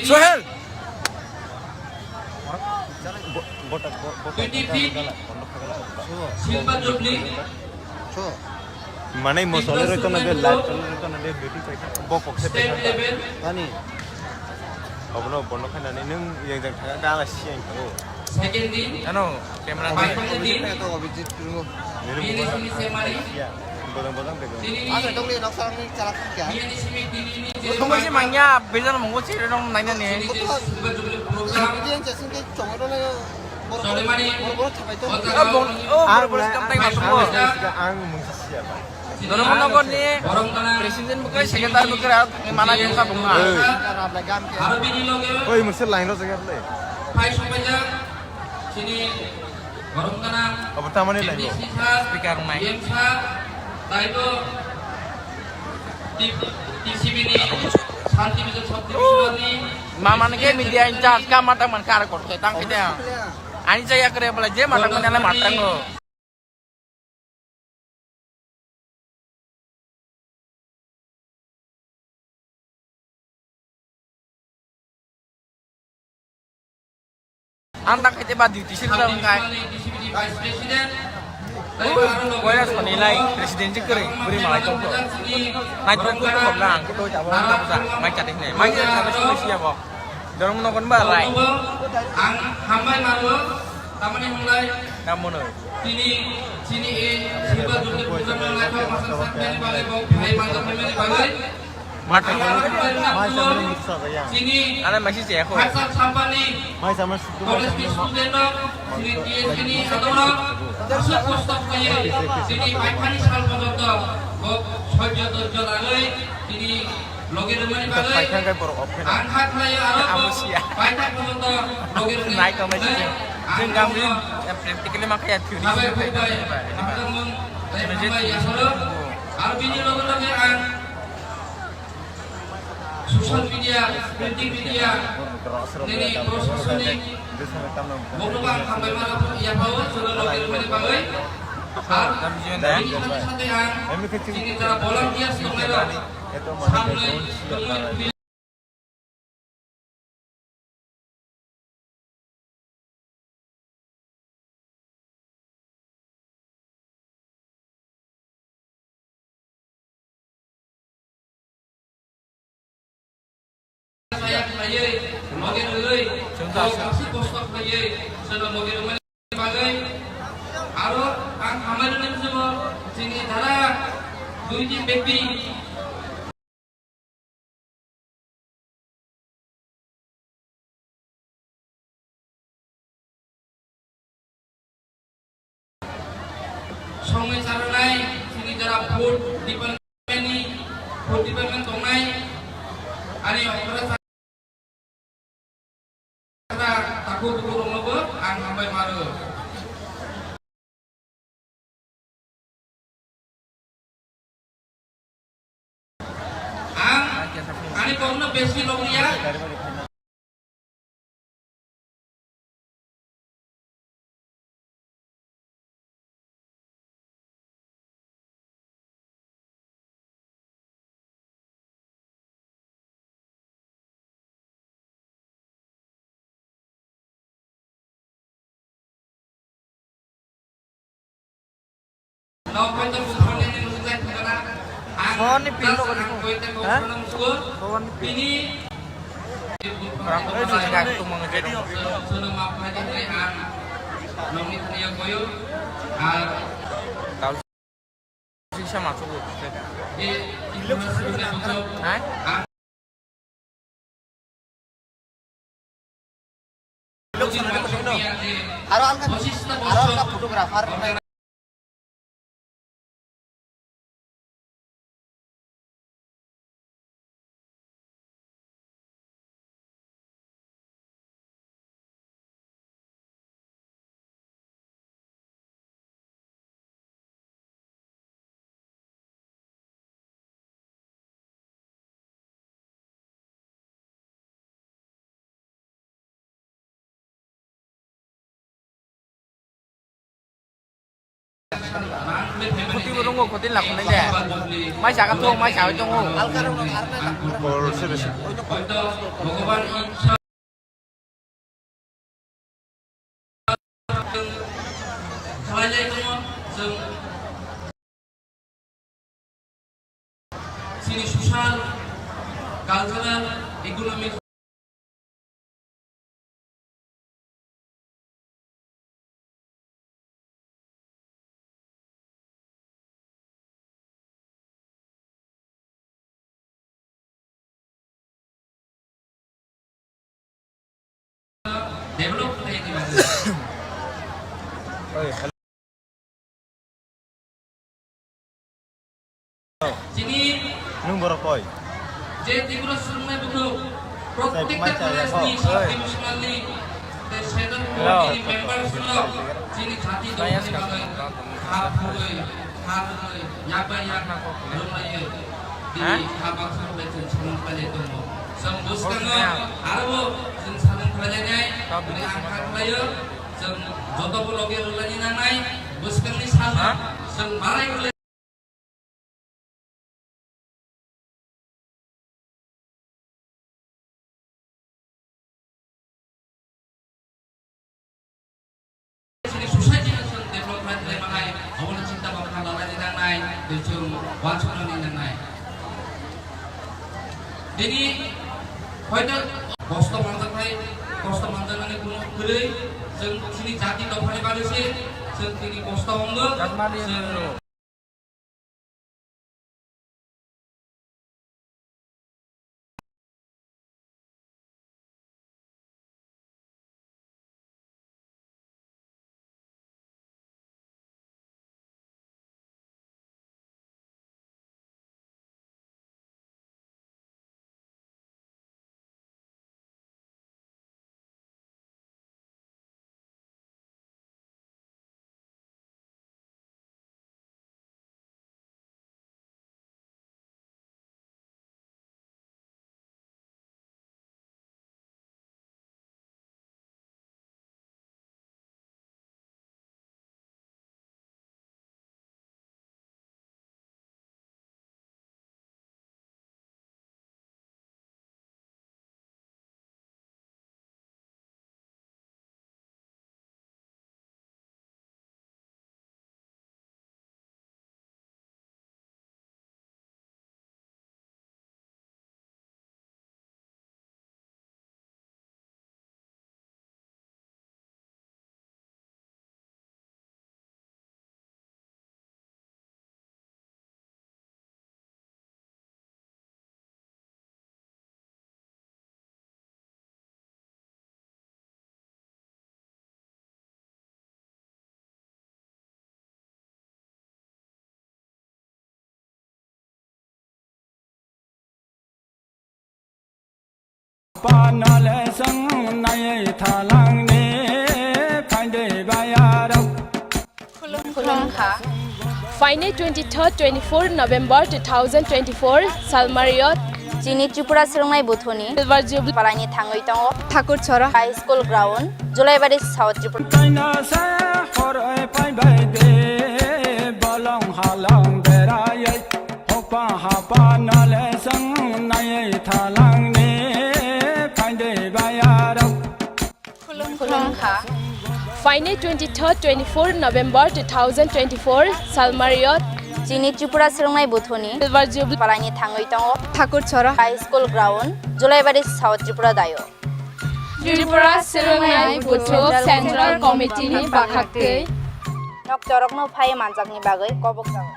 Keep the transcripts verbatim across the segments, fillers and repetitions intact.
Sohel. Twenty feet silver jubilee. Manai mo solero to na de light solero to na de beauty paisa bok kok se state paisa level. Tani. Abono bono khainani nung yang jang thaga gala siang thago. Second din. Ano camera. Paithakni din. Nini simi semani. Bodang bodang bego. Asa dong ni noksa ni chalak kya? Nini simi dini ni. Tunggu si mangya, bejan munggu si dong naina ni. Simi din silver jubilee program. Simi din chasing ke chongo dong na. Solemani. Boro boro thapai to. Ar boro boro kam tai masuk. Ang mungsi siapa? Dharmanagar ni president bukai, secretary bukai, mana buka bunga. Oi, mesti lain lo jaga le. Phai songpaijak chini borom gana. Abo tamani lain lo. M D C sir, speaker mai. D M sir, taibo T-, T C B ni sub division, sub division ni. Mama ni ke media in charge ka mata man kar kor ke tang kete. Ani jaya kare bala je mata man ala mata ngo. Ang tak kete ba duty sir ta wngkai. Ui, koira soni lai president ji kwrwi bwrwi malai tong to. Nai tong to kok lang, to jabo ta buja, mai chate ne. Mai chate ne, mai chate ne. Dorong nogon ba lai. Ang hambai mano, tamani hunglai. Namono. Tini, chini e, silver jubilee program no naithok masa sampani bagwi, bo phai mangga phaimani bagwi. Mata. Chini, ana masi je ko. Khasar sampani. College ni student no, chini T S K ni adoro, aswk kosto khlaiwi, chini paithani sal pojonto, bo sojjo dojjo lagwi, chini Logi rwmani bagwi paithang khe borok off khe na. Ang kha khlaio aro abo siya. Paithak photo logi rwmani. Nai tong nai bagwi sijeng. Ang jeng gam ri practically ma khaya theory sini phai ta ba. Hambai, hambai, yasaro. Aro bini loge loge ang social media, printing media, nini prosasonik, bono ang hambai mano yapao, chwla logi rwmani bagwi. Aro bini sate sate ang chini jara volunteers tongnai rok. Samlai, samlai. Saya khlaiwi, loge rwwi, chwng ta aswk kosto khlaiwi, chwla loge rwmani bagwi, aro ang hambai rwna muchungo, chini dara duiti bepi. Songwi charwnai chini jora food department ni, food department tongnai, ani okra Takhuk bukhuk rokno bo ang hambai mano. Ang ani kokno besi lobya. Soni pin lo kori ko. Ha? Soni pin. Orang tu mana yang tu mengejar. Sisa masuk. Hai? Aro alga, aro alga photographer. Khoti bo rongo, khoti lakhunai de. Mai jaga thung, mai jaga thung. Bol se besi. Chini social, cultural, economic develop khlaini bagwi. Chini nwng borok koi? Je Tripura swrwngnai buthuk, protekta college ni sub divisional ni tei central committee ni members rok chini jati dophani bagwi ha phurwi, ha rwngwi, yak bai yak rwnglaiwi tini ha baksa bai chwng samung pailai tongo. Chwng bwskango aro bo chwng samung pailainai hwnwi ang kha khlaio. Chwng joto bo logi rwlaini nangnai, bwskangni salo chwng barai Chini society no chwng development khlai manai, obono chinta bhabna lalai nangnai, tei chwng uansuknani nangnai. Bini hoito kosto manjaknai, kosto manjaknani kuno kwrwi, chwng chini jati dophani bagwi se chwng tini kosto wngo, chwng Panale swngnai thalangni phaidei bayarok. Khulumkha. Phainai twenty-third, twenty-four November two thousand twenty-four, Salmario. Chini Tripura Swrwngnai Buthuni Silver Jubilee palaini thangwi tongo. Thakur Chora High School Ground, Julaibari, South Tripura. Kainasa hor oi phaibai de, bolong halong berayai. Hokpa hapa nale swngnai thalangni phaidei bayarok. Khulumkha. Phainai twenty-third, twenty-four November two thousand twenty-foor, Salmario. Chini Tripura Swrwngnai Buthuni Silver Jubilee palaini thangwi tongo. Thakur Chora High School Ground, Julaibari, South Tripura dayo. Tripura Swrwngnai Buthu Central Committee ni bakhaktwi. Nokchorokno phai manjakni bagwi kobok jago.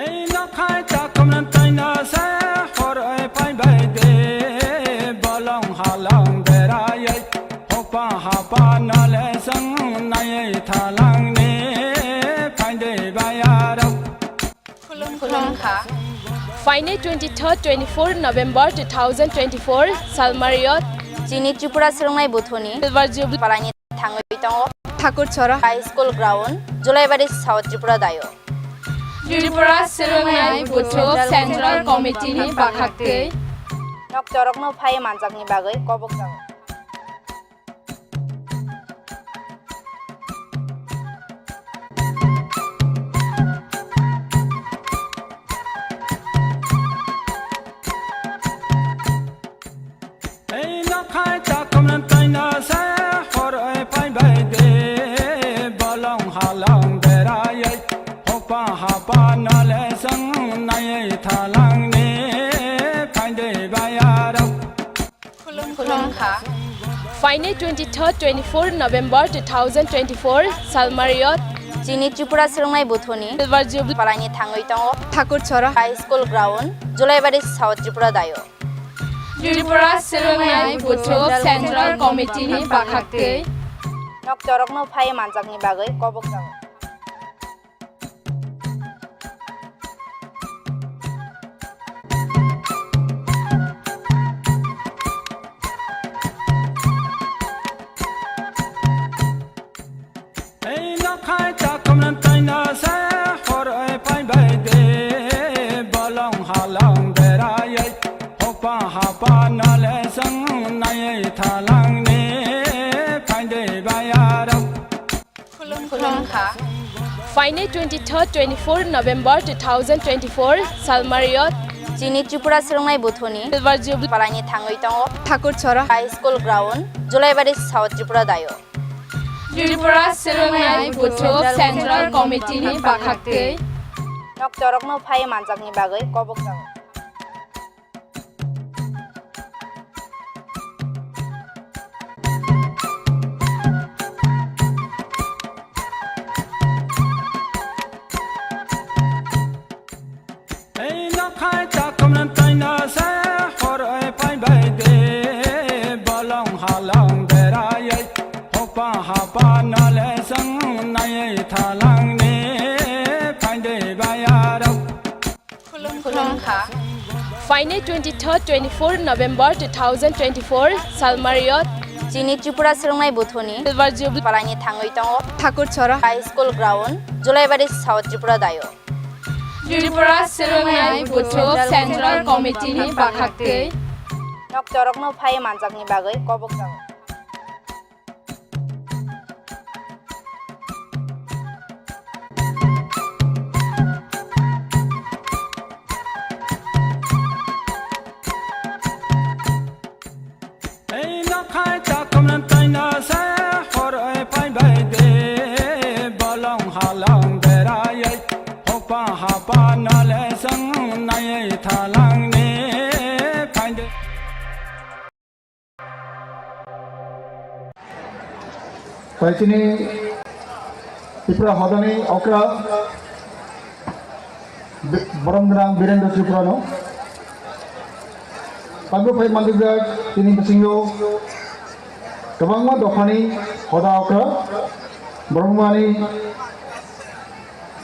Ei nokhai takhumrem taino se horoi phaibai de, bolong halong beraioi, hokpa hapa nole swngnaioi thalangni phaidei bayarok. Khulumkha. Phainai twenty-third, twenty-four November two thousand twenty-four, Salmario. Chini Tripura Swrwngnai Buthuni Silver Jubilee palaini thangwi tongo. Thakur Chora High School Ground, Julaibari, South Tripura dayo. Tripura Swrwngnai Buthuk Central Committee ni bakhaktwi. Nokchorokno phai manjakni bagwi kobok jago. Ei nokhai takhumna taina se horoi phaibai de, bolong halong beraioi, hokpa hapa nole song naioi thalangni phaide bayarok. Khulum khulum kha. Phainai twenty-third, twenty-fourth November two thousand twenty-four, Salmario. Chini Tripura Swrwngnai Buthuni Silver Jubilee palaini thangwi tongo. Thakur Chora High School Ground, Julaibari, South Tripura dayo. Tripura Swrwngnai Buthuk Central Committee ni bakhaktwi. Nokchorokno phai manjakni bagwi kobok jago. Ei nokhai takhumna taina se horoi phaibai de, bolong halong beraioi, hokpa hapa nole song naioi thalangni phaide bayarok. Khulum khulum kha. Phainai twenty-third, twenty-fourth November two thousand twenty-four, Salmario. Chini Tripura Swrwngnai Buthuni Silver Jubilee palaini thangwi tongo. Thakur Chora High School Ground, Julaibari, South Tripura dayo. Tripura Swrwngnai Buthuk Central Committee ni bakhaktwi. Nokchorokno phai manjakni bagwi kobok jago. Ei nokhai takhumna taina se horoi phaibai de, bolong halong beraioi, hokpa hapa nole song naioi thalangni phaide bayarok. Khulum khulum kha. Phainai twenty-third, twenty-fourth November two thousand twenty-four, Salmario. Chini Tripura Swrwngnai Buthuni Silver Jubilee palaini thangwi tongo. Thakur Chora High School Ground, Julaibari, South Tripura dayo. Tripura Swrwngnai Buthuk Central Committee ni bakhaktwi. Nokchorokno phai manjakni bagwi kobok jago. Ei nokhai takhumna taina se horoi phaibai de, bolong halong beraioi, hokpa hapa nole song naioi thalangni phaide. Pai chini Tripura hodani okra Bi-, borom gwnang Birendra Tripura no. Paibo phai manjak jak tini bisingo kwbangma dophani hoda okra boromani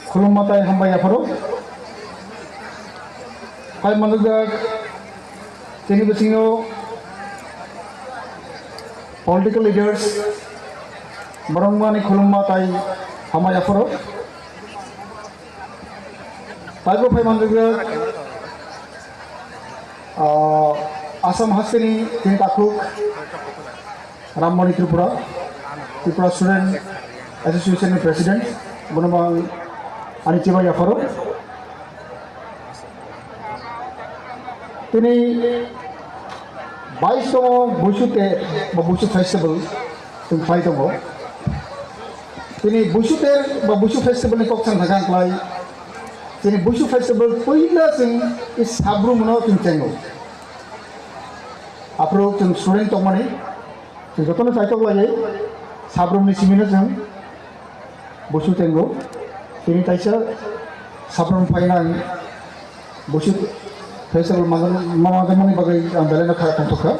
khulumma tai hambai yapharo. Phai manjak jak tini bisingo political leaders boromani khulumma tai hambai yapharo. Paibo phai manjak jak, ah, Assam hasteni tini takhuk Rammoni Tripura, Tripura Student Association ni President, bono bo ang ani chibai yapharo. Tini bais tongmo Busu te ba Busu Festival chwng khlai tongo. Tini Busu ter ba Busu Festival ni kok sang thangkha ang klai. Tini Busu Festival puila chwng i Sabrum no chwng chengo. Aphuru chwng student tongmani chwng jotono chaitok laiwi Sabrum ni simi no chwng Busu chengo. Tini taisa Sabrum phainang Busu Festival manjakmani bagwi ang belai no kha tongthokha.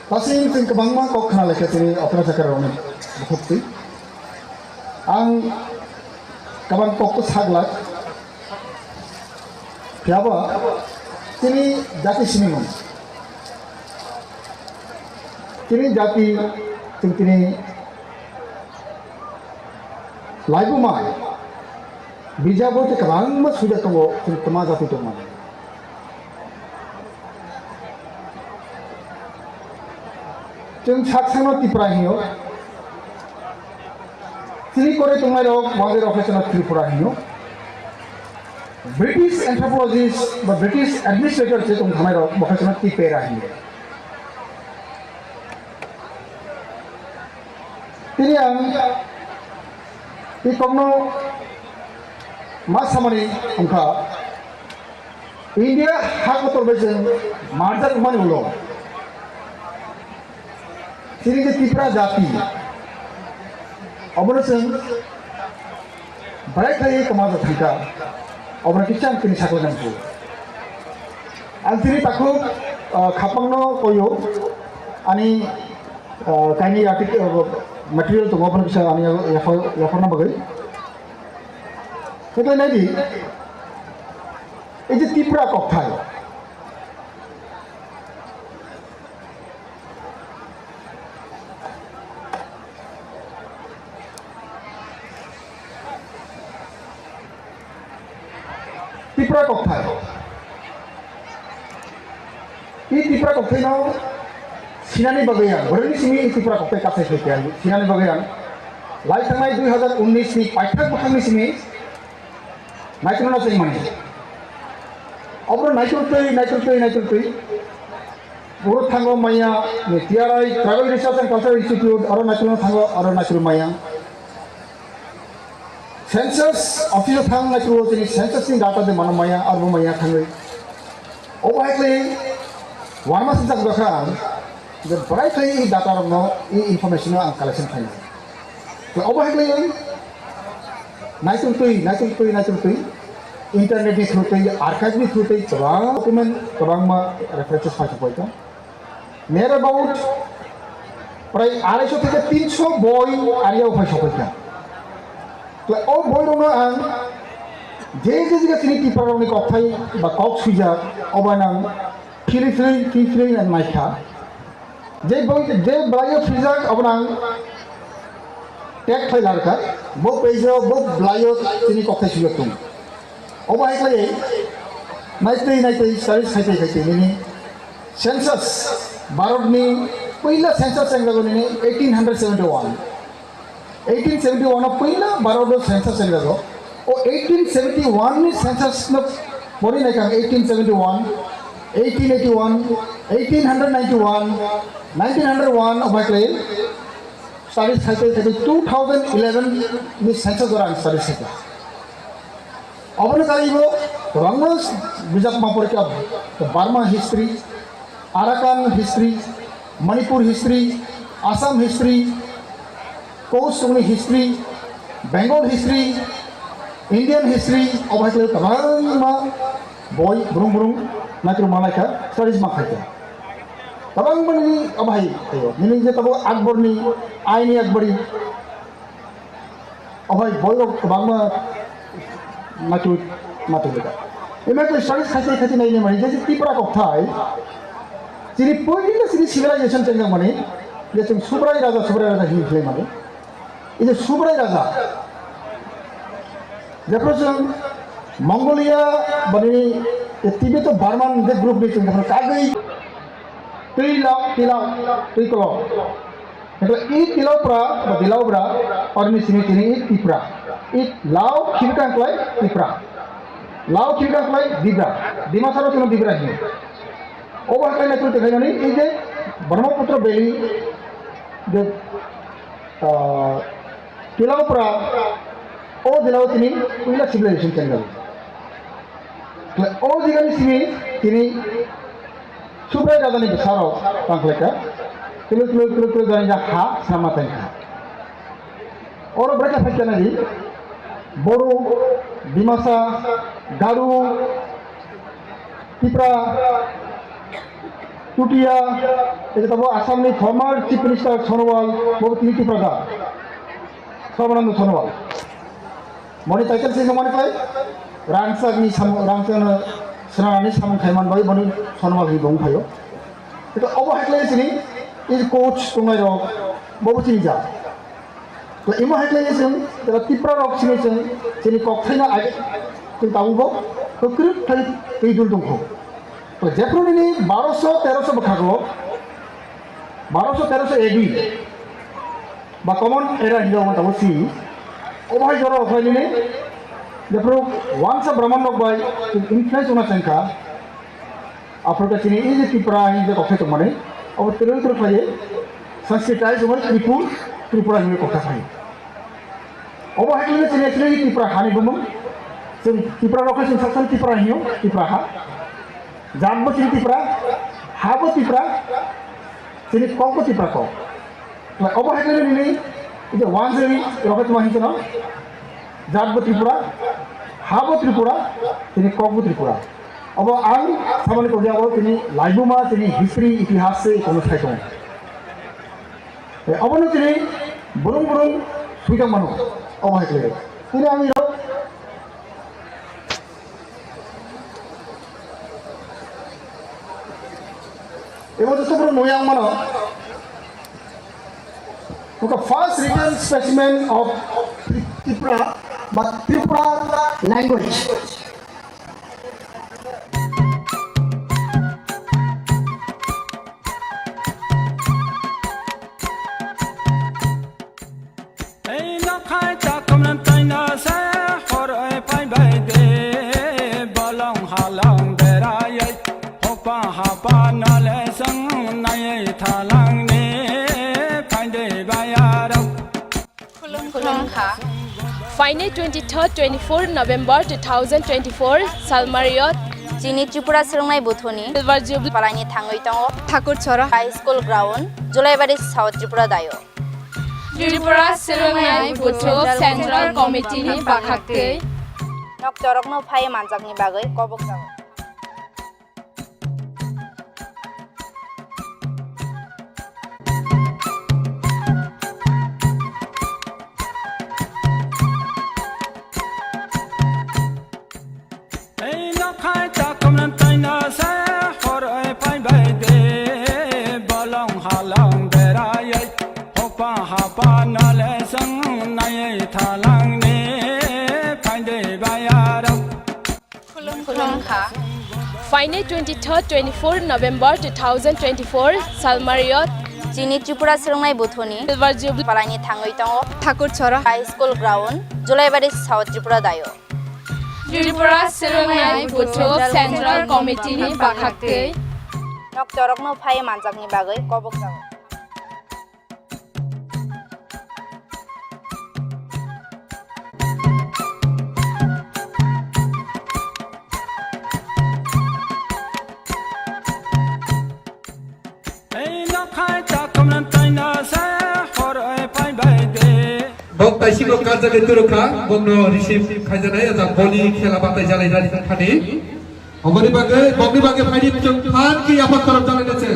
Tasing chwng kwbangma kok khna laikha tini okra chakra rokni bukhuk twi. Ang kwbang kok to sak lak. Phiya ba tini jati sinimung. Tini jati chwng tini Laibuma bijabo tei kwbangma suida tongo, chwng twma jatwi tongmani. Chwng sak sakno Tipra hinyo, chini kore tongnairok wagerok khe chwngno Tripura hinyo. British anthropologist ba British administrator je tong thangnairok bo khe chwngno Tipera hinyo. Tini ang i kokno ma samani wngkha, India ha kotor bai chwng marjak mani ulo chini je Tipra jati obono chwng Belai khlaiwi kwmajak thangkha, obono kisa ang tini sakla nangkhu. Ang tini takhuk, ah, khapangno koyo, ani, ah, kaini article, ah, material tongo, obono kisa ani yaphar-, yapharna bagwi. Khe naidi, ei je Tipra kokthai, Tipra kokthai. I Tipra kokthaino sinani bagwi ang, borokni simi i Tipra kokthai kasai khaikha, sinani bagwi ang lai thangnai dui hazar unnis ni paithak bwkhakni simi naikolno chengmani. Obono naikoltwi, naikoltwi, naikoltwi. Oro thango maya ni T R I, Tribal Research and Cultural Institute, oro naikolno thango, oro naikol maya. Census office o thang naikol chini census ni data de mano maya, aro maya thangwi. Obo hai khlai warma sinjak dokha ang, je bwrai khlai i data rokno, i information no ang collection khainai. Obo hai khlai naitungtwi, naitungtwi, naitungtwi, internet ni through twi, archive ni through twi kwbang document, kwbangma references phai tongphai tong. Near about prai araiso theke tinso boi ariya phai sokoi kha. Tla o boi rokno ang je je jaga chini Tipra rokni kokthai ba kok suijak, obo nang philwi philwi, philwi philwi nang naikha. Je boi, je bwlaio swijak, obo nang tag khlai larwkha, bo page o, bo bwlaio chini kokthai swijak tongo. Obo hai khlaiwi naitwi naitwi studies khaitwi khaitwi nini census, Bharatni puila census chengjago nini eighteen hundred seventy one. Eighteen seventy one o puila Bharat o census chengjago. O eighteen seventy one ni census no pori naikha ang, eighteen seventy one, eighteen eighty one, eighteen hundred ninety one, nineteen hundred one obo hai khlaiwi studies khaitwi khaitwi two thousand eleven ni census jora ang studies khaikha. Obono kaibo kwbangma bijap ma porikha, Burma history, Arakan history, Manipur history, Assam history, Kosongni history, Bengal history, Indian history, obo hai khlai kwbangma boi brung brung naitwi ma laikha, studies ma khaikha. Kwbangma nini obo hai khlai, nini je tabo Akbarni, Aini Akbari, Obo hai boirok kwbangma matwi, matwi leka. Ema khe studies khaite khaite naini mani, je Tipra kokthai, chini poila chini civilization chengjak mani, je chwng Subrai Raja, Subrai Raja hini khlai mani. Ije Subrai Raja, jephru chwng Mongolia bani Tibet Burman je group ni chwng jephru kagwi twi lok, twi lok, twi kolok. Hingkhe i Tilaupra ba Dilaubra, oroni simi tini i Tipra. I Lao khibika hwnkhlai Tipra. Lao khibika hwnkhlai Dibra. Dimasarok chwngno Dibra hino. Obo hakhai naitwi tongkhaimani i je Brahmaputra Valley je, ah, Tilaupra, o jilao tini puila civilization chengjago. O jigani simi tini Subrai rajani bwsarok tangkhlaikha, tulu tulu tulu tulu jani ha sama tangkha. Oro bwrwi kha phaikha nai Boru, Dimasa, Garu, Tipra, Chutia, ejabo Assamni former Chief Minister Sonowal, bo tini Tipra da, Sarbananda Sonowal. Boni title se mani pai, Rangchakni samung, Rangchakno swnamnani samung khaiman bai boni Sonowal hi bung phaio. Ito obo hai khlai sini, i coach tongnai rok, bobo chini ja. Imo hai khlai chwng, tei Tipra rok sini chwng, chini kok thaina age, chwng tabuk bo kwkrwk khlai twi dul tongkho. To jephru nini baroso teroso bwkhago, baroso teroso A D, ba common era hinwi omo tabuk si, obo hai jora rok khlai nini, jephru wansa Brahman rok bai chwng influence wngna chengkha, Aphuru khe chini ei je Tripura hinwi je kokthai tongmani, abo twrwng twrwng khlaiwi Sanskrit-ize wngwi Tripur, Tripura hinwi kokthai phai. Obo hai khe chini actually Tripura hani bumung. Chwng Tripura rok khe chwng sak sak Tripura hinwi, Tripura ha. Jat bo chini Tripura, ha bo Tripura, chini kok bo Tripura kok. Obo hai khe nini, ito wanjani, rokhe tuma hinwi no. Jat bo Tripura, ha bo Tripura, chini kok bo Tripura. Obo ang samani kok ya, obo chini laibuma, chini history, itihas se kono sai tongo. Eh, obo no chini burung burung suidang mano, obo hai khe. Chini ang iro Ebo joto borok nui ang mano. Oka first written specimen of Tripura, but Tripura language. Ei nokhai takhumrem taino se horoi phaibai de, bolong halong beraioi, hokpa hapa nole song naioi thalangni phaide bayarok. Khulumkha. Phainai twenty-third, twenty-four November two thousand twenty-four, Salmario, chini Tripura Swrwngnai Buthuni Silver Jubilee palaini thangwi tongo. Thakur Chora High School Ground, Julaibari, South Tripura dayo. Tripura Swrwngnai Buthu Central Committee ni bakhaktwi. Nokchorokno phai manjakni bagwi kobok jago. Ei nokhai takhumrem taino se horoi phaibai de, bolong halong beraioi, hokpa hapa nole song naioi thalangni phaide bayarok. Khulumkha. Phainai twenty-third, twenty-four November two thousand twenty-four, Salmario, chini Tripura Swrwngnai Buthuni Silver Jubilee palaini thangwi tongo. Thakur Chora High School Ground, Julaibari, South Tripura dayo. Tripura Swrwngnai Buthu Central Committee ni bakhaktwi. Nokchorokno phai manjakni bagwi kobok jago. Ei nokhai takhumrem taino se horoi phaibai de. Bok taisiko karjagwi turukha, bokno receive khaijanai, ajak boli khela batai jalai jani thani. Oboni bagwi, bokni bagwi phaidi chwng phan khe yapha khorok jalai nache.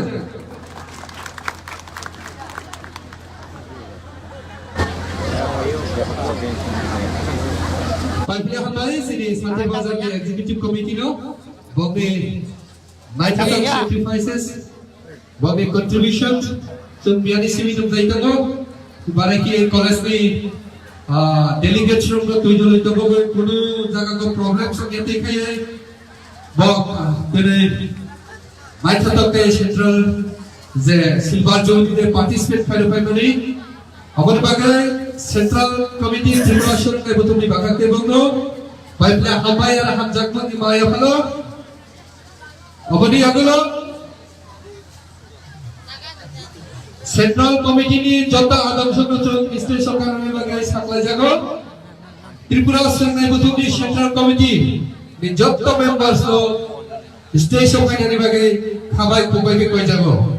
Paipli hambai chini Santai Bazar ni Executive Committee no, bokni naithok sacrifices, bokni contribution, chwng biyani simi nukjai tongo, barai khe college ni, ah, delegates rok no twi dwlwi tongo, kunu jaga ko problem sok ya tei khai. Bo, ah, bini naithotok tei central je silver jubilee de participate khairok phaimani. Aboni bagwi central committee Tripura Swrwngnai Buthumni bakha tei bongno bai pla hambai ar hamjakmani maya phano. Aboni yagulo Central Committee ni joto adamsokno chwng stage o kanani bagwi saklaijago. Tripura Swrwngnai Buthumni Central Committee ni joto members no stage o kanani bagwi khabai kubai khe koijago.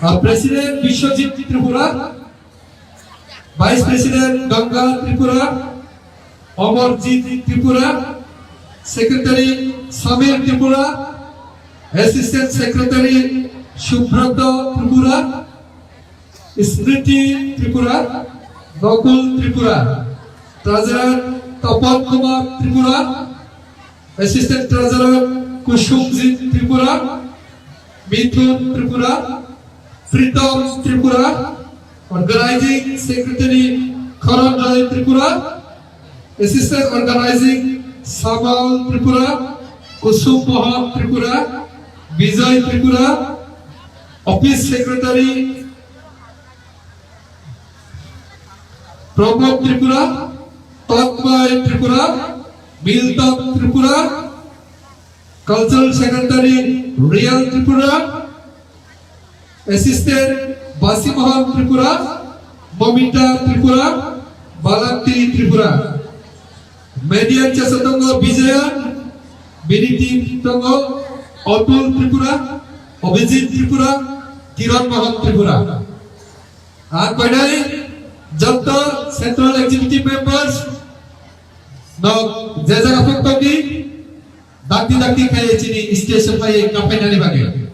Ah, President Biswajit Tripura, Vice President Ganga Tripura, Amarjit Tripura, Secretary Samir Tripura, Assistant Secretary Subroto Tripura, Smriti Tripura, Gokul Tripura, Treasurer Tapan Kumar Tripura, Assistant Treasurer Kusumjit Tripura, Mithun Tripura, Pritam Tripura, Organizing Secretary Kharanjoy Tripura, Assistant Organizing Samal Tripura, Kusum Mohan Tripura, Bijoy Tripura, Office Secretary Pramod Tripura, Tanmay Tripura, Miltam Tripura, Cultural Secretary Real Tripura, Assistant Basimohan Tripura, Momita Tripura, Balanti Tripura. Media chasa tongo Bijayan, Biniti tongo Atul Tripura, Abhijit Tripura, Kiran Mohan Tripura. Ang koinai jotto Central Executive Members nok je jaga phuk tongdi, dakti dakti khai chini stage o phai kapainani bagwi.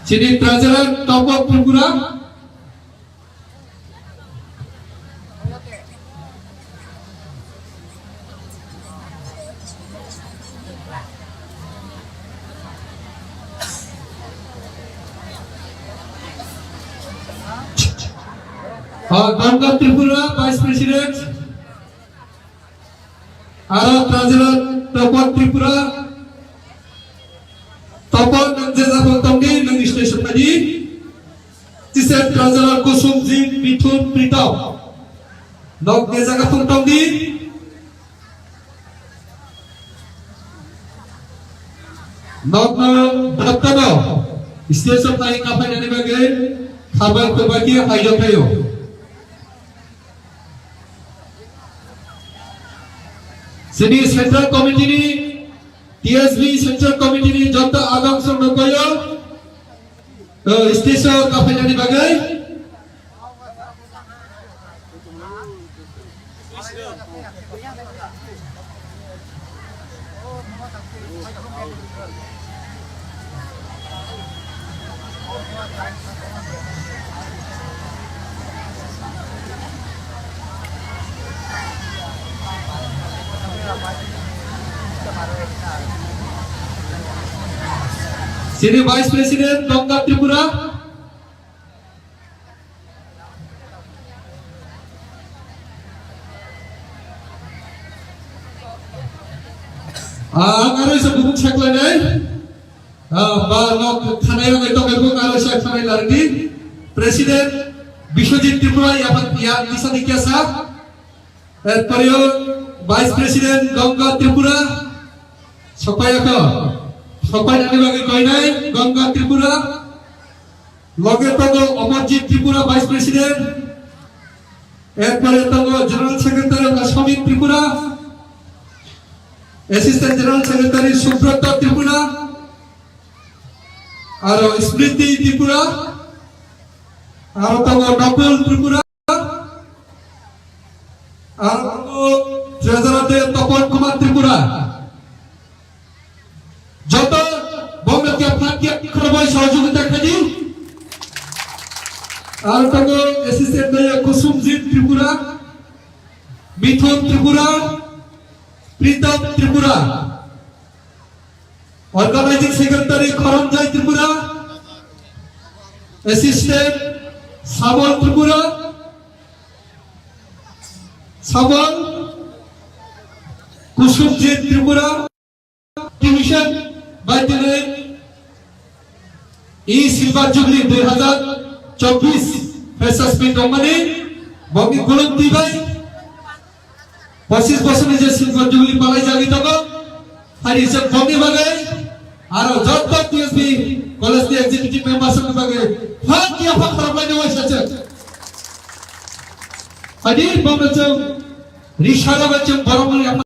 Chini Treasurer Topon Tripura. Ah, Ganga Tripura, Vice President. Aro Treasurer Topon Tripura. Topon nwng je jaga phung tongdi, nwng stage o phaidi. Tise Treasurer Kusumjit Mithun Pritam. Nok je jaga phung tongdi. Nokno daptano stage o phai kapainani bagwi khabar kwbakhe haijak khaio. Chini Central Committee ni, T S B Central Committee ni joto adong song no koyo, eh, stage o kapainani bagwi. Chini Vice President Ganga Tripura. Ah, ang aro isa bubuk saklainai. Ah, ba nok khanai rok ito kebo aro isa khanai lardi. President Biswajit Tripura ya, ya, isa dikyasa. Erpore Vice President Ganga Tripura. Sopai ako. Sopai nani bagi koinai Ganga Tripura. Loge tongo Amarjit Tripura, Vice President. Erpore tongo General Secretary Aswami Tripura, Assistant General Secretary Subrata Tripura, aro Smriti Tripura, aro tongo Nakul Tripura, aro tongo Treasurer de Tapan Kumar Tripura. Joto bongno kya phat kya khorbai sohojogita khaidi. Aro tongo Assistant Mayor Kusumjit Tripura, Mithun Tripura, Pritam Tripura, Organizing Secretary Khoronjai Tripura, Assistant Sabol Tripura, Sabol Kusumjit Tripura. Division bai tini e Silver Jubilee dui hazar chobbish Freshers Meet wngmani bongni kulum twi bai pochis bosorni je Silver Jubilee palai jagwi tongo. Hari se bongni bagwi aro jotto T S B college ni executive members ni bagwi hak ya hak khorok lai nai waisa se. Hari bongno chwng risaro bai chwng borok ni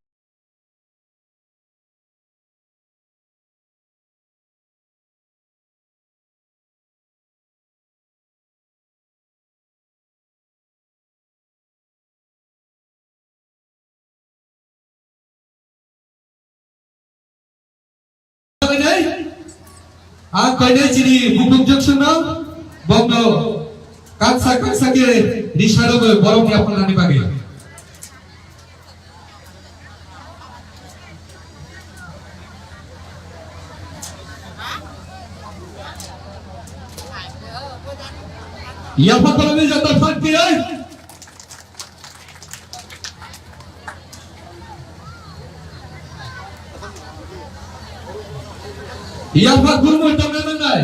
Ang koinai chini bukung joksongno bongno Kaksa kaksa khe risarogwi borok yapharnani bagwi. Yapha khoroknwi joto phan khe. Yapha khoroknwi tongna nangnai.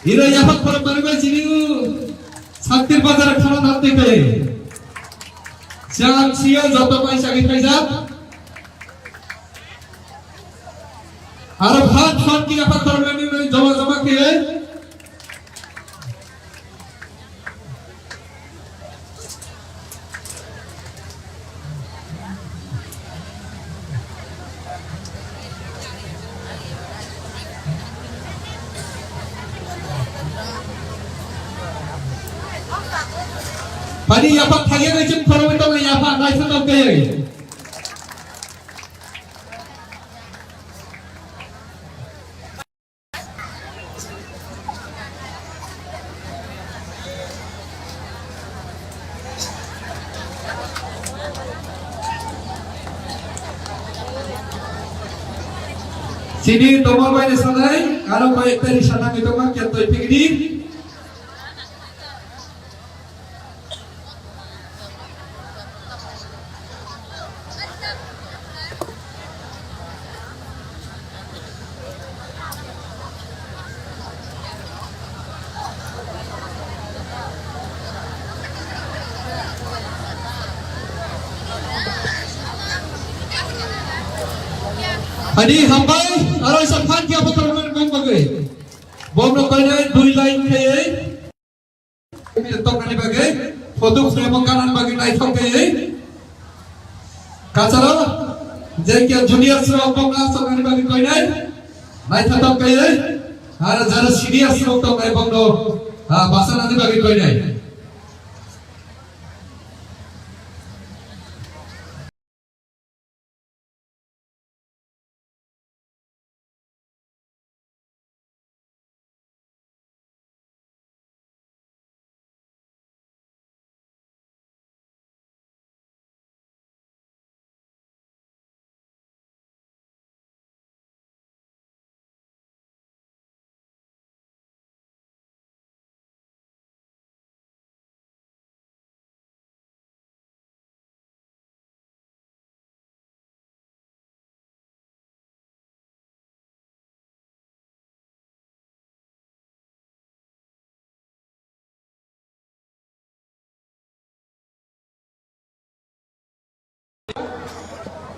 Iro yapha khoroknwi bai chini u Saktir bazar khana nanti kai. Chang siya joto bai chagi khaijak. Aro phan phan khe yapha khoroknwi joma joma khe. Pani yapha khaya nai chim khoroknwi tong yapha nai sa tong kai. Sini tongma bai ni sanai, aro koi ekta ni sana ni tongma kya toi pigni. Ani hambai, aro isa phan kya photo roman bong bagwi. Bong no koinai dui line khayai. Toknani bagwi, photo frame o kanani bagwi naithok kaiwi. Kacharo, je khe junior srok bokna soknani bagwi koinai, naithotok kaiwi. Aro jara senior srok toknai bokno, ah, basanani bagwi koinai.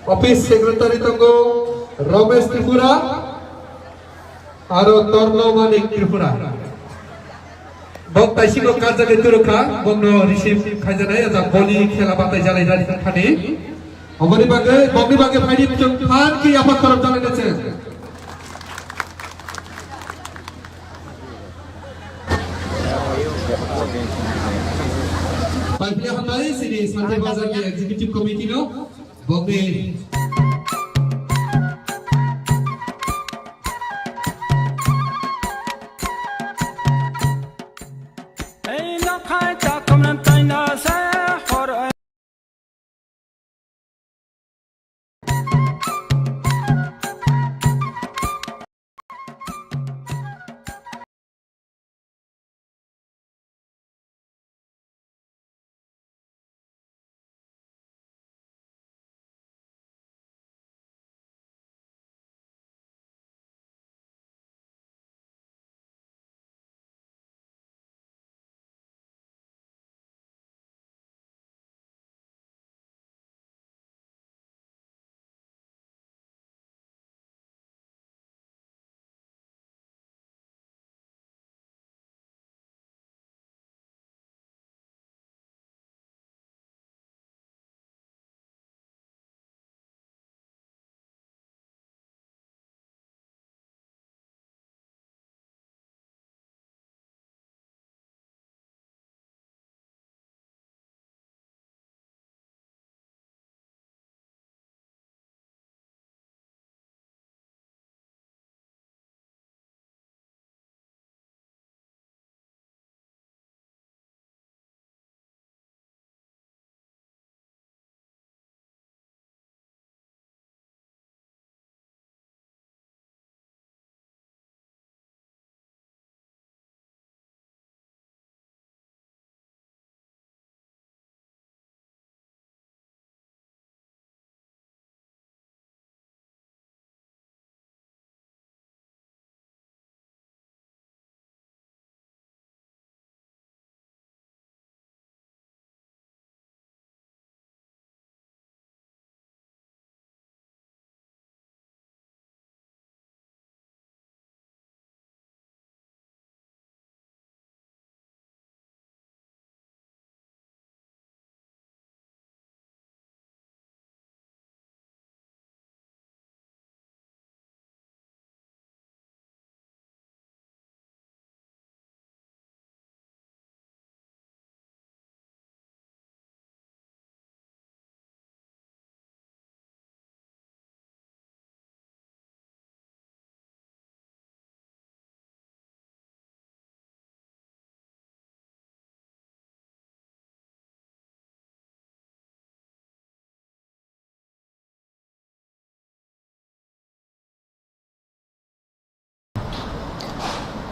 Office secretary tongo Ramesh Tripura aro Torno Manik Tripura. Bok taisiko karjagwi turukha, bokno receive khaijanai, aja boli khela batai jalai jani thani. Oboni bagwi, bokni bagwi phaidi chwng phan khe yapha khorok jalai nache. Paipli hambai sini Santai Bazar ni executive committee no bokni. Ei nokhai takhumna taina se hor.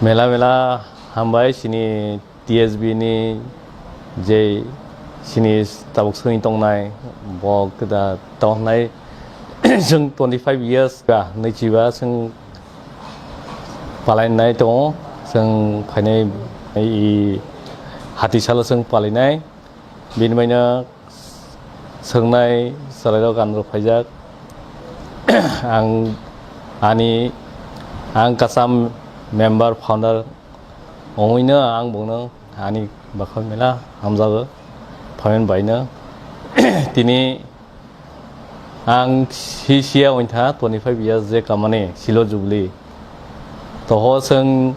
Mela mela hambai chini T S B ni je chini tabuk swngwi tongnai bo kda tongnai chwng twenty five years ga naichiba chwng palainai tongo chwng phainai i hati salo chwng palainai bini baino Swngnai chwrairok anrok phaijak. Ang ani ang kasam member founder ongwino ang bongno ani bakhal mela hamjago phaimani baino. Tini ang si siya wngtha twenty five years je kamani silo jubli. Toho chwng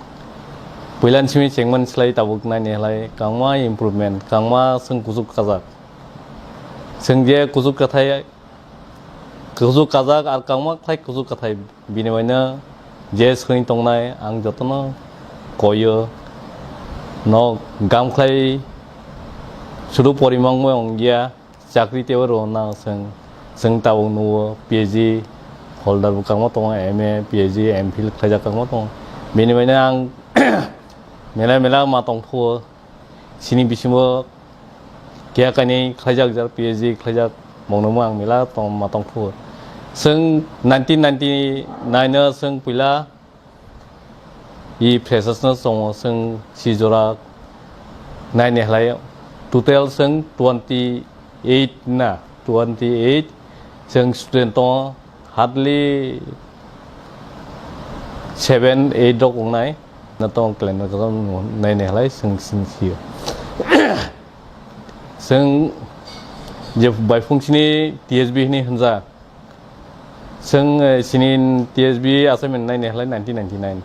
puilan simi chengmani slai tabuk naini halai kangma improvement kangma chwng kuchuk kajak. Chwng je kuchuk kathai, kuchuk kajak ar kangma khlai kuchuk kathai bini baino je swngwi tongnai ang jotono koio. Nok gam khlai sudu porimang ongya chakri tebo rw nang chwng, chwng tabuk nugo P H D holder bo kangma tongo M A, P H D, M Phil khlaijak kangma tongo. Bini baino ang mela mela ma tongphuo. Chini bisingo keha kainwi khlaijak, jar P H D khlaijak, bongnomo ang mela tong-, ma tongphuo. Chwng nineteen ninety-nine o chwng puila i freshers no chongo, chwng si jora naini halai total chwng twenty eight na, twenty eight chwng student tongo. Hardly seven, eight rok wngnai. Na tong kelaino joto naini halai chwng sing sio. Chwng je bai phung sini T S B hini hwnja. Chwng, eh, sini T S B assignment naini halai nineteen ninety-nine,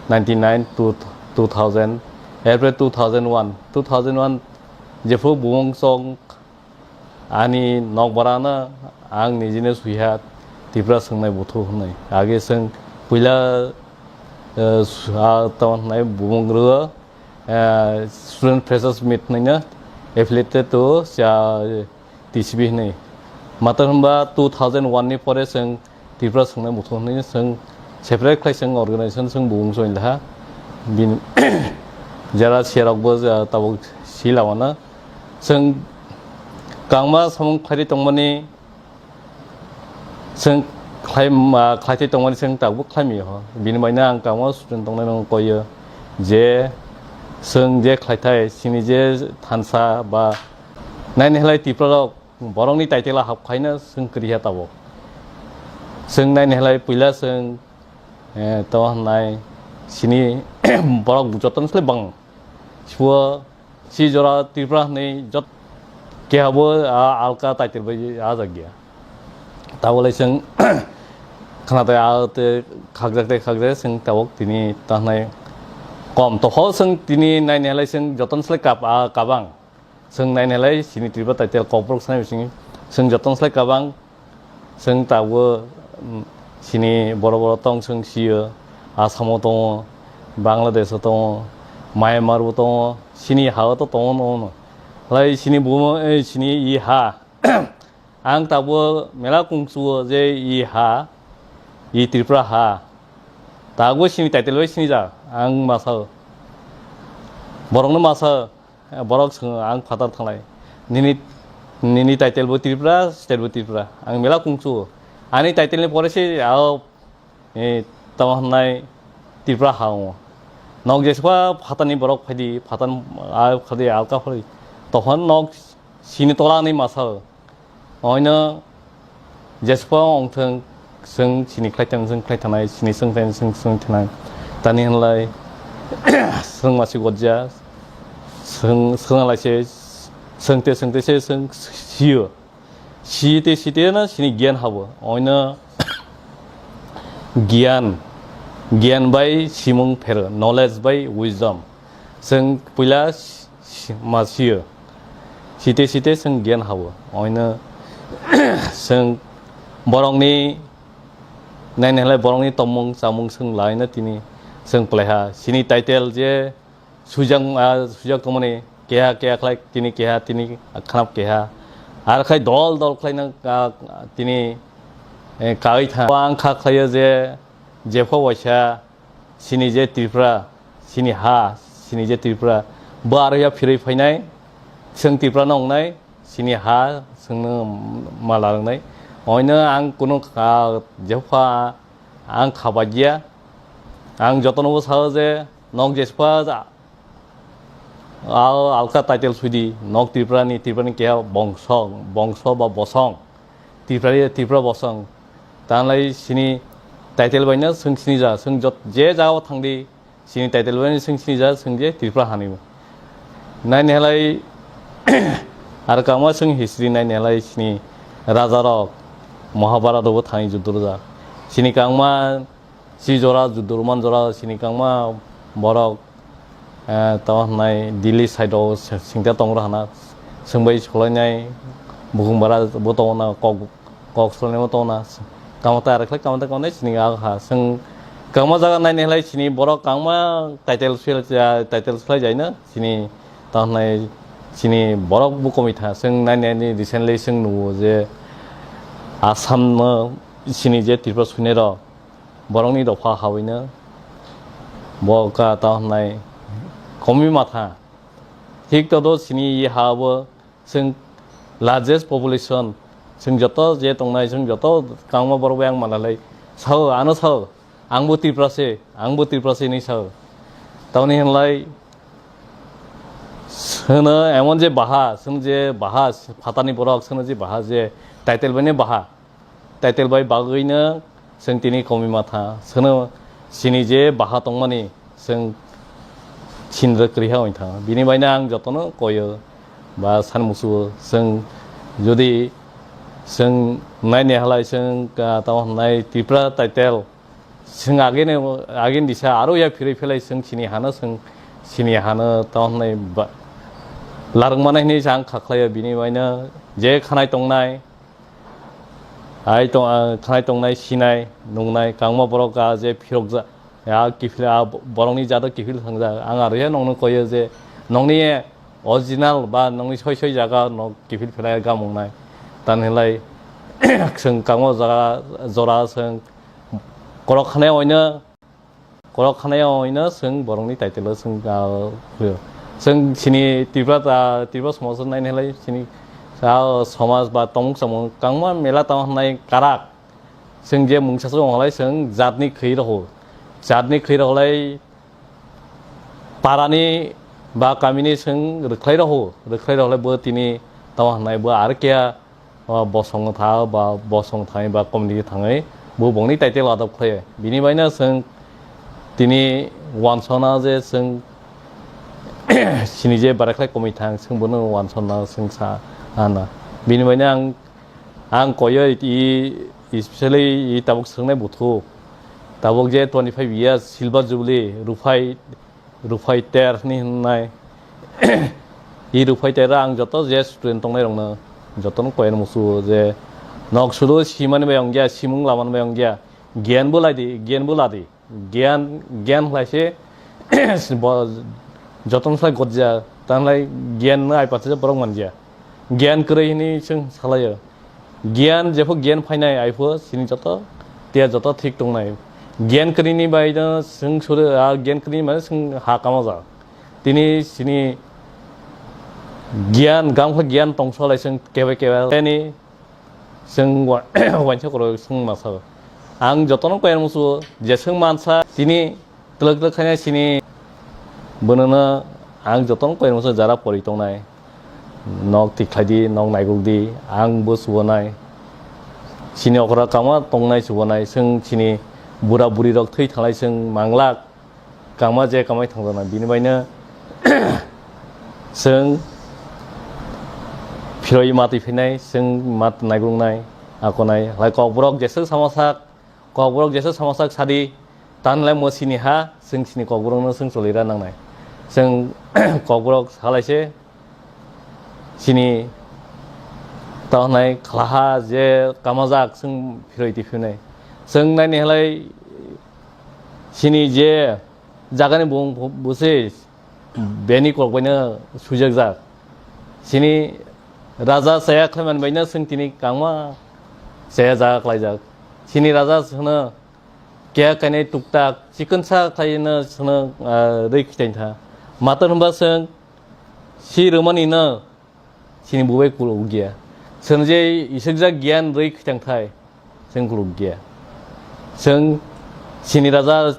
ninety-nine to two thousand, erpore two thousand one, two thousand one jepho bumung chong Ani nokbarano ang nijino swiha Tripura swngnai buthu hwnwi. Age chwng puila, eh, su-, ah, tamo hwnai bumung rwo, eh, Student Freshers Meet hwnwi no affiliated to cha T C B hwnwi. Mator hwnba two thousand one ni pore chwng Tripura swngnai buthu hwnwi chwng separate khlai chwng organization chwng bumung join laha. Bini jera siyarokbo, ah, tabuk si lawana. Chwng kangma samung khlairi tongmani chwng khlai ma, khlaitwi tongmani chwng tabuk khlaimio. Bini baino ang kangma student tongnai nung koyo je chwng je khlaithai chini je thansa ba naini halai Tripura rok Borokni title o hap khaina chwng kwrwiha tabuk. Chwng naini halai puila chwng, eh, to hwnai sini borok jotono se bang. Sbo si jora Tripura hwnwi jot kehabo a alka title bai ajak ya. Tabulai chwng khna tei a te khakjak tei khakjak chwng tabuk tini ta hwnai kom. To ho chwng tini naini halai chwng jotono se kap a kabang. Chwng nainalai sini Tripura title kokborok sanai bisingni chwng jotono slai kabang chwng tabuk, mm, sini borok borok tong chwng sio, Assamo tongo, Bangladesh o tongo, Myanmar bo tongo, sini ha o to tongo no no. Lai sini bumo, eh, sini i ha. Ang tabuk mela kungsuo je i ha, i Tripura ha. Tabuk sini title bai sini ja, ang masa. Borokno masa. Borok swngo, "Ang phatar thanglai. Nini, nini title bo Tripura, state bo Tripura." Ang mela kungsu. Ani title ni pore se, ao, eh, tamo hwnai Tripura ha wngo. Nok jesukha phatarni borok phaidi, phatar, ah, phaidi alka phari. Tokhon nok sini tola ni masa. Oino jesukha ongthwng, chwng sini khlai thang, chwng khlai thanai, sini chwng thang, chwng, chwng thanai. Tani hwnlai, chwng masi gojja, chwng, chwng lai se, chwng te, chwng te se, chwng sio. Site, site no sini giyan habo. Oino giyan, giyan bai simung phero, knowledge bai wisdom. Chwng puila si-, ma sio. Site site chwng giyan habo. Oino chwng borokni naini halai borokni tongmung chamung chwng laina tini chwng plaiha. Sini title je sujak, ah, sujak tongmani keha keha khlai tini keha tini khanap keha. Ar khai dol dol khlaina, ah, tini, eh, kaui tha. Ang kha khlaio je jepho waisa Sini je Tripura, chini ha, chini je Tripura, bo aro ya phirwi phainai, chwng Tripura no wngnai, chini ha chwngno mala rwngnai. Oino ang kunu kha, jepha ang kha bagia, ang jotono bo sao je nok jespa a alka title suidi, nok Tripura ni, Tripura ni keha bongso, bongso ba bosong, Tripura, Tripura bosong. Tanlai chini title baino chwng sinija, chwng jot-, je jagao thangdi, chini title baino chwng sinija, chwng je Tripura hani. Naini halai, ar kama chwng history naini halai chini raja rok Mahabharata bo thani judurja. Chini kangma si jora judurman jora chini kangma borok, eh, tamo hwnai Delhi side o se-, singta tongrok hana, chwng bai solainai bukhung bara bo tongo na, kok, kok solainai bo tongo na, kamo ta rwkhlai kamo ta kamo nai chini aga ha. Chwng kangma jaga naini halai chini borok kangma title sel-, title swlai jaina chini tamo hwnai chini borok bo komoi tha. Chwng naini recently chwng nugo je Assam no chini je Tripura suinai rok borokni dopha hawino bo ka ta hwnai komi matha. Thik todo chini ye ha bo chwng largest population, chwng joto je tongnai, chwng joto kangma borok yang manalai sao, ano sao, angbo Tripura se, angbo Tripura se hinwi sao. Tamoni hwnlai sono emon je baha, sono je baha, phatani borok sono je baha je title baino baha. Title bai bagwino chwng tini komi matha, sono chini je baha tongmani chwng chinra kwrwiha wngtha. Bini baino ang jotono koyo ba san musuo, chwng jodi chwng naini halai chwng, ah, tamo hwnai Tripura title chwng agene, agin disa aro ya phirwi phelai chwng chini hano chwng chini hano tamo hwnai ba larwk manai hinwi ang kha khlaio. Bini baino je khanai tongnai, Hai tong, ah, khanai tongnai, sinai, nungnai, kangma borok, ah, je phirokjak, ah, kiphil, ah, bo-, borokni jado kiphil thangjak. Ang aro ya nongno koyo je nongni original ba nongni soi soi jaga no kiphil phelai gamungnai. Tan hinlai chwng kangma jaga jora chwng korok khanai oino Korok khanai oino chwng borokni title o chwng, ah, huyo. Chwng chini Tripura, ah, Tripura somaj o naini halai chini, ah, somaj ba tongmung samung kangma mela tamo hwnai karak. Chwng je mungsa se ong halai chwng jatni khwi roho. Jatni khwi roho lai parani ba kamini chwng rwkhlai roho. Rwkhlai roho lai bo tini tamo hwnai bo aro keha o bosong tha ba bosong thangwi ba community thangwi bo bongni title adop khlai. Bini baino chwng tini wansona je chwng chini je barakhlai komwi thang chwng bono wansona chwng sa ana. Bini baino ang, ang koyo i, especially i tabuk swngnai buthu. Tabuk je twenty five years silver jubilee, ruphai Rufai Ter ni hwnai. I Rufai Ter ang joto je student tongnai rokno jotono koyar musu je nok sudu simani bai ongya, simung lamani bai ongya. Giyan bo lai di, giyan bo la di. Giyan, giyan khlai se bo jotono sai gotja, tanlai giyan no ai patsa borok manja. Giyan kwrwi hwnwi chwng salaio. Giyan, jepho giyan phainai, aipho chini joto, tiya joto thik tongnai. Giyan kwrwini bai no chwng suru, a giyan kwrwini mane chwng ha kama ja. Tini chini giyan, gamkha giyan tongsolai chwng kebe kebe. Teni chwng wa-, wainsa koro chwng masa. Ang jotono koyar musu, je chwng mansa, tini Twlwk twlwk khaina chini bonono ang jotono koyar masa jara pori tongnai. Nok tikhlai di, nok naigruk di, ang bo chubanai. Chini okra kama tongnai chubanai, chwng chini bura buri rok thwi thanglai chwng manglak. Kama je kamai thangjaknai, bini baino chwng phiroi matwi phinai, chwng mat naigruknai, akonai. Lai kokborok jeswk sama sak, Kokborok jesa sama sak sadi, tanlai mo sini ha, chwng sini kokborokno chwng cholira nangnai. Chwng kokborok salaise sini tahonai khlaha je kamajak chwng phiroi tiphinai. Chwng naini halai sini je jagani bung bu-, busi beni kok baino suijakjak. Chini raja chaya khlaiman baino chwng tini kangma chaya jaga khlaijak. Chini raja hwno keha kainai tuktak chikonsa khlaino chwngno, ah, rwi khitang tha. Mator hwnba chwng si rwmani no chini bubai kuluk ya. Chwng je isukjak giyan rwi khitang thai, chwng kuluk ya. Chwng chini raja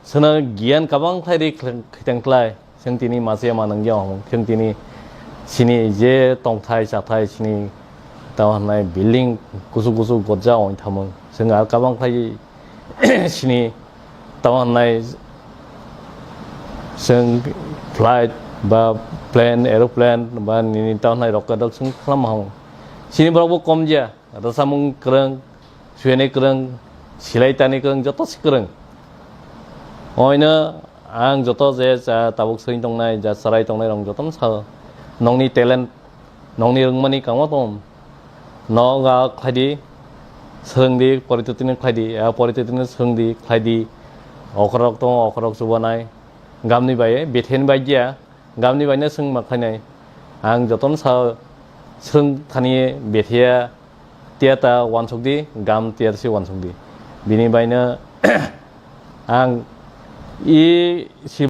chwngno giyan kabang khlai rwi khitang khlai. Chwng tini masiya manwng ya hwn. Chwng tini chini je tongthai chathai chini tamo hwnai building kusu kusu gotja ong thamung. Chwng ar kabang khlai chini tamo hwnai chwng flight ba plane, aeroplane ba nini tamo hwnai rocket rok chwng khwlama hwn. Chini borok bo kom ya. Rwchapmung kwrwng, suyani kwrwng, silai tani kwrwng, joto se kwrwng. Oino ang joto je cha tabuk swing tongnai, ja chwrai tongnai rok jotono sao. Nokni talent, nokni rwngmani kamo tong. Nok a khlai di, swrwng di, poritotino khlai di, a poritotino swrwng di, khlai di. Okhorok tongo, okhorok chubanai. Gamni bai, betheni bai ya. Gamni baino swng ma khlainai. Ang jotono sa swrwng thani bethia tiata wansuk di, gam tiata se wansuk di. Bini baino ang i si